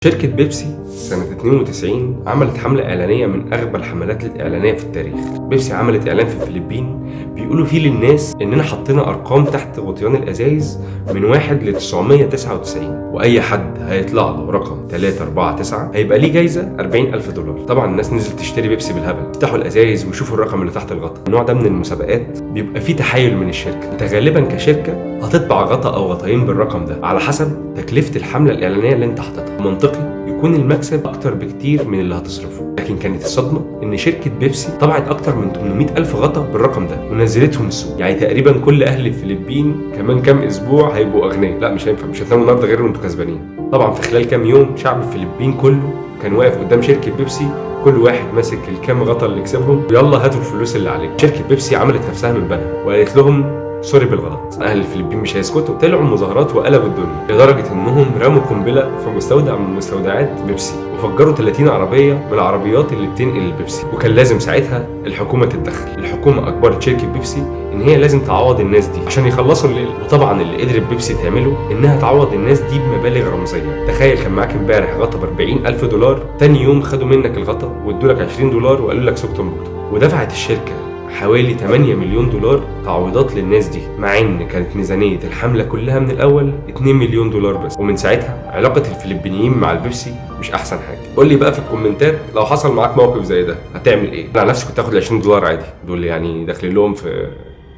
شركة بيبسي سنة 92 عملت حملة إعلانية من أغبى الحملات الإعلانية في التاريخ. بيبسي عملت إعلان في الفلبين بيقولوا فيه للناس إننا حطينا أرقام تحت غطيان الأزايز من 1 ل 999، وأي حد هيطلع له رقم 3 4 9 هيبقى ليه جايزة 40,000 دولار. طبعا الناس نزلت تشتري بيبسي بالهبل، يفتحوا الأزايز ويشوفوا الرقم اللي تحت الغطا. النوع ده من المسابقات بيبقى فيه تحايل من الشركة، أنت غالبا كشركة هتطبع غطا أو غطايين بالرقم ده على حسب تكلفة الحملة الإعلانية اللي أنت حاططها. منطقي يكون المكسب اكتر بكتير من اللي هتصرفه. لكن كانت الصدمة ان شركة بيبسي طبعت اكتر من 800 الف غطا بالرقم ده ونزلتهم السوق. يعني تقريبا كل اهل الفلبين كمان كام اسبوع هيبقوا اغنياء. لا مش هينفع، مش هتناموا النهارده غير وانتوا كسبانين. طبعا في خلال كام يوم شعب الفلبين كله كان واقف قدام شركة بيبسي، كل واحد ماسك الكام غطا اللي كسبهم، يلا هاتوا الفلوس اللي عليكم. شركة بيبسي عملت نفسها من بنها وقالت لهم sorry بالغلط. اهل الفلبين مش هيسكتوا، طلعوا مظاهرات وقلبوا الدنيا لدرجة انهم رموا قنبلة في مستودع من مستودعات بيبسي وفجروا 30 عربية من العربيات اللي بتنقل البيبسي. وكان لازم ساعتها الحكومة تتدخل. الحكومة اجبرت شركة بيبسي ان هي لازم تعوض الناس دي عشان يخلصوا الليلة. وطبعا اللي قدرت بيبسي تعمله انها تعوض الناس دي بمبالغ رمزية. تخيل كان معاك امبارح غطا ب 40,000 دولار، تاني يوم خدوا منك الغطا وادوا لك 20 دولار وقالوا لك سكتم بكتم. ودفعت الشركة حوالي 8 مليون دولار تعويضات للناس دي، مع ان كانت ميزانية الحملة كلها من الاول 2 مليون دولار بس. ومن ساعتها علاقة الفلبينيين مع البيبسي مش احسن حاجة. قول لي بقى في الكومنتات لو حصل معاك موقف زي ده هتعمل ايه؟ انا عن نفسي كنت هاخد ال 20 دولار عادي، دول يعني داخلين لهم في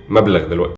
مبلغ دلوقتي.